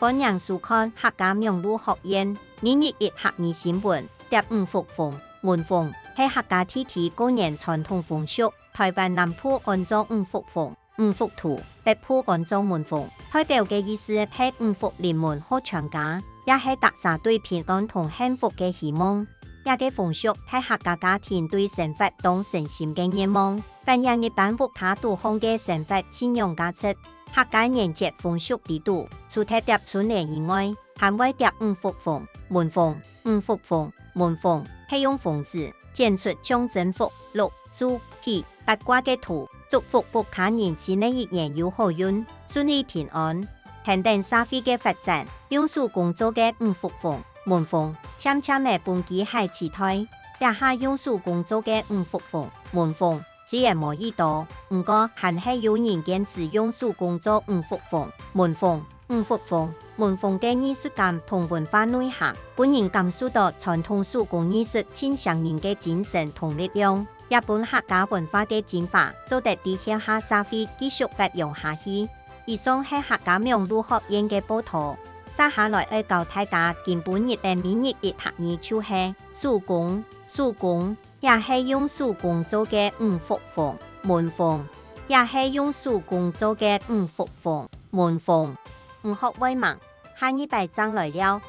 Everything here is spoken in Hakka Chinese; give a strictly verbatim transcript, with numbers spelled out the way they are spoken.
歡迎收看客家網路學院每日一客語新聞。蝶五福蜂，門蜂，係客家地區過年傳統風俗，臺灣南部安做五福蜂、五福圖，北部安做門蜂，代表个意思係五福臨門好全家，也係逐儕對平安同幸福个希望。這个風俗係客家家庭對生活當誠心个願望，反映一般屋下肚項个生活信仰價值。 客家年節風俗裡肚，除忒蝶春聯以外，還會蝶五福蜂、門蜂。五福蜂、門蜂係用蜂子剪出象徵福、祿、壽、喜、八卦个圖，祝福屋下人新个一年有好運、順利平安。跈等社會个發展，用手工做个五福蜂、門蜂，漸漸仔分機械取代。這下用手工做个五福蜂、門蜂， 雖然無幾多，毋過還係有人堅持用手工做五福蜂、門蜂。五福蜂、門蜂个藝術感同文化內涵，分人感受到傳統手工藝術盡餳人个精神同力量，也分客家文化个精華做得在現下社會繼續發揚下去。以上係客家網路學院个報導。接下來愛教大家今晡日个每日一客語就係手工，手工。 這係用手工做个五福蜂、門蜂。這係用手工做个五福蜂、門蜂。毋學會吂，下二擺正來尞。